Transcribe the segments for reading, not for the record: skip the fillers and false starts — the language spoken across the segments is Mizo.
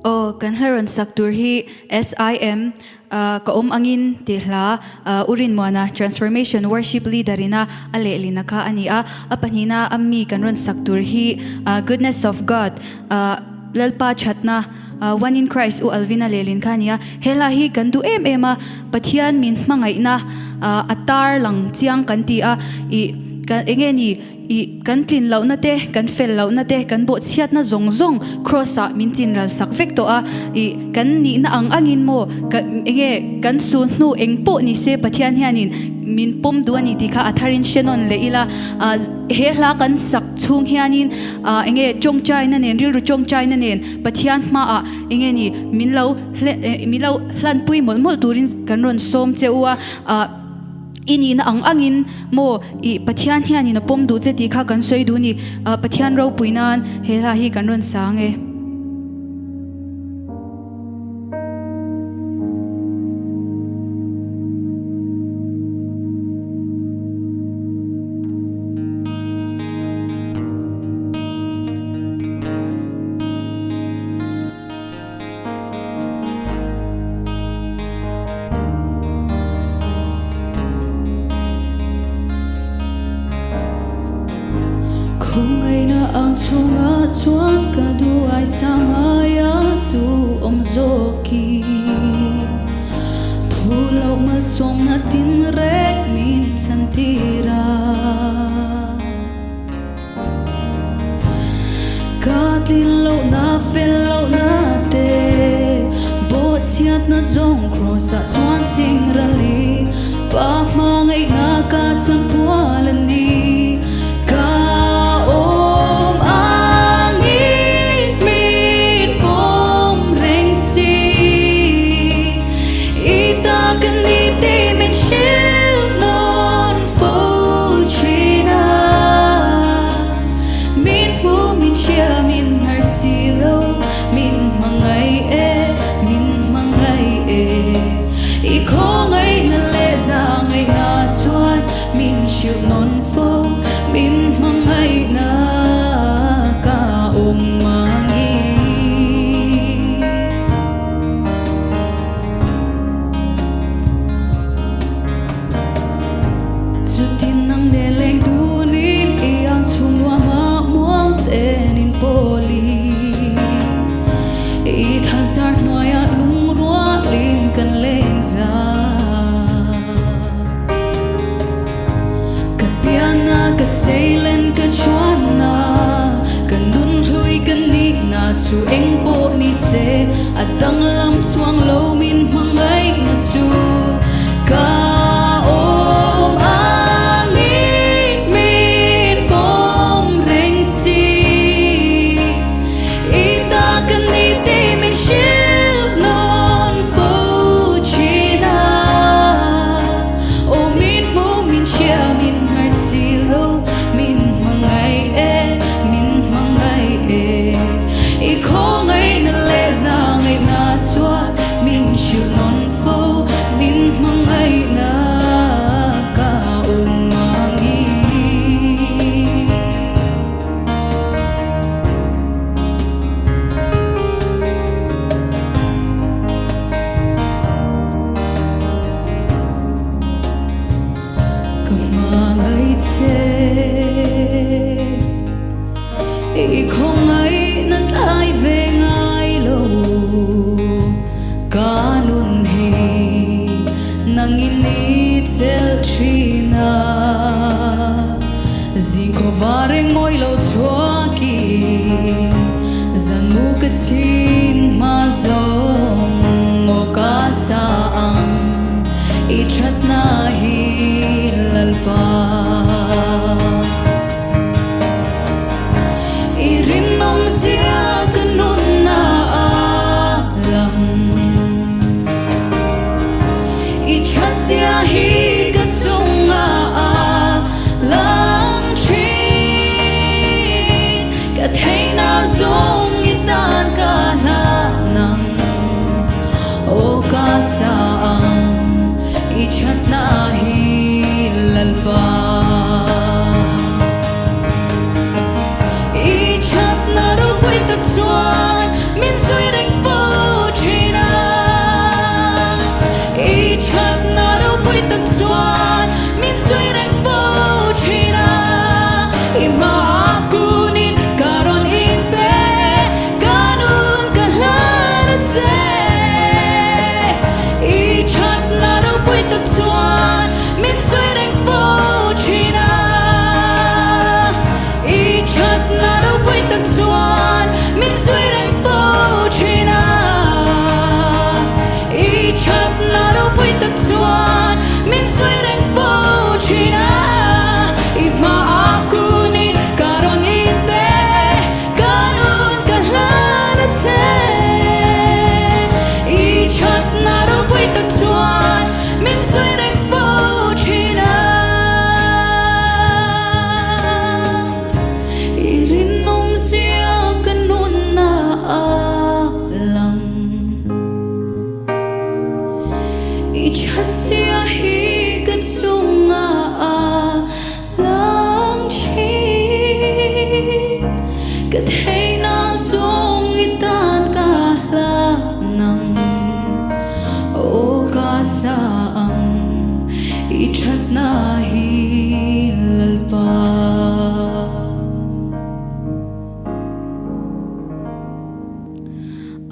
Aw, kan hla rawn sak tur hi SIM ka awm angin tih hla U Rinmuana Transformation Worship Leader ina a lehlina kha a ni a. A pahnihna a mi kan rawn sak tur hi Goodness of God, Lalpa thatna, One in Christ U Alvin-a lehlin kha a ni a. He hla hi kan duh em em a, Pathian min hmangaihna a tar lang chiang kan ti a, ih enge ni? I kan tlin lohna te, kan fel lohna te, kan bawhchhiatna zawng zawng Cross-ah min chin ral sak vek tawh a. I kan nihna ang angin maw, ka enge kan sul hnu eng pawh ni se Pathian hianin min pawm duh a ni tih kha a tharin hre nawn leh ila. He hla kan sak chhung hianin enge tawngtaina nen, rilru tawngtaina nen Pathian hmaah enge ni min lo min lo hlanpui mawlh mawlh turin kan rawn sawm che u a. I nihna ang angin maw i Pathian hianin a pawm duh che tih kha kan sawi duh ni. Pathian ropui nan he hla hi kan rawn sang e. Khawngaihna ang chhungah chuan ka duai samaia tu awm zawki. Phu loh malsawmna tinrek min chhantir a. Ka tlin lohna fel lohna te bawhchhiatna zawng Cross ah chuan ching ralin Pa hmangaihna ka chanpual a ni. Ka awm angin min pawm reng si I ta ka ni tih min hrilh nawn fo thin a. Min hmu min hria min har si lo Min hmangaih e, min hmangaih e I khawngaihna leh zahngaihna chuan min hrilh nawn fo Min hmangaihna ka awm angi. Chutin nang nen leng tunin i ang chhung nuamah muang ten in pawlin I thazar hnuaiah lungrualin kan leng za. Ka pianna ka seilen ka chuanna Ka nun hlui ka nihna chu eng pawh ni se A danglam chuang lo min hmangaihna chu Ka awm angin min pawm reng si I ta ka ni tih min hrilh nawn fo thin a. Aw min hmu min hria min har si lo Min hmangaih e, min hmangaih e I khawngaihna leh zahngaihna chuan min hrilh nawn fo Min hmangaihna.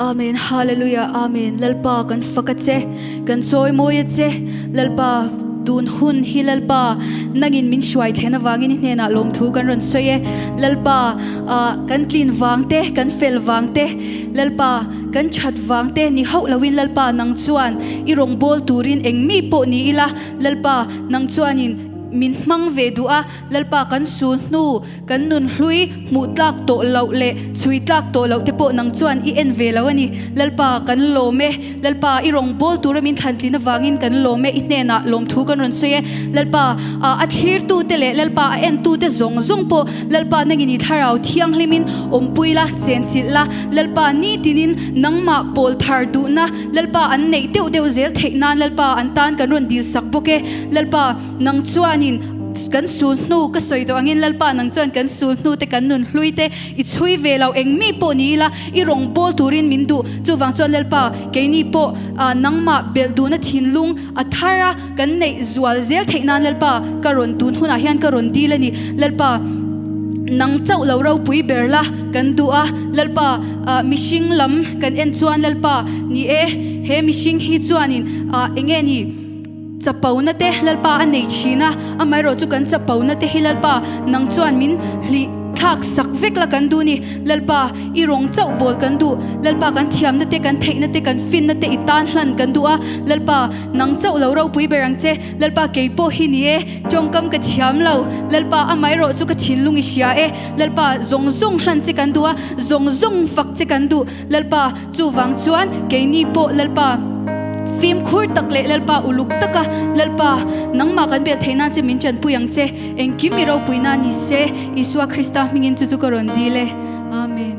Amen Hallelujah Amen Lalpa kan fak a che kan chawi mawi a che Lalpa tun hun hi Lalpa nangin min hruai thlen avangin i hnenah lawmthu kan rawn sawi e Lalpa ah kan tlin vang te kan fel vang te Lalpa kan that vang te ni hauh loin Lalpa nang chuan i rawngbâwl turin eng mi pawh ni ila Lalpa nang chuanin min hmang ve duh a Lalpa kan sul hnu Kan nun hlui hmuh tlak tawh loh leh chhui tlak tawh loh te pawh nang chuan i en ve lo a ni. Lalpa, kan lawm e. Lalpa, i rawn bawl tura min thlantlin avangin kan lawm e. I hnenah lawmthu kan rawn sawi e. Lalpa, a thlirtute leh Lalpa a entute zawng zawng pawh Lalpa nangin i thlarau thianghlimin awmpui la, chenchilh la. Lalpa, nitinin nangmah pawl thar duhna Lalpa an neih deuh deuh zel theih nan Lalpa an tan kan rawn dilsak bawk e. Lalpa, nang chuanin kan sul hnu ka sawi tawh angin Lalpa nang chuan kan sul hnu te kan nun hlui te i chhui ve lo eng mi pawh ni ila i rawn bawl turin min duh chuvang chuan Lalpa keini pawh nangmah belh duhna thinlung a thar a kan neih zual zel theih nan Lalpa ka rawn tun hunah hian ka rawn dil a ni Lalpa nang chauh lo ropui ber la kan duh a Lalpa mihring lam kan en chuan Lalpa ni e he mihring hi chuanin enge ni Chapona te Lalpa a nei thin a, amaherawh chu kan chapona te hi Lalpa nang chuan min hlih thlak sak vek la kan duh ni. Lalpa i rawng chauh bawl kan duh, Lalpa kan thiamna te, kan theihna te, kan finna te i tan hlan kan duh a, Lalpa nang chauh lo ropui ber ang che, Lalpa kei pawh hi ni e, tawngkam ka thiam lo, Lalpa amaherawh chu ka thinlung i hria e, Lalpa zawng zawng hlan che kan duh a, zawng zawng fak che kan duh, Lalpa Chuvang chuan keini pawh Lalpa fimkhur tak leh Lalpa uluk taka Lalpa nangmah kan bel theih nan che min tanpui ang che. Engkim i ropui na ni se Isua Krista hmingin chu chu ka rawn dil e. Amen.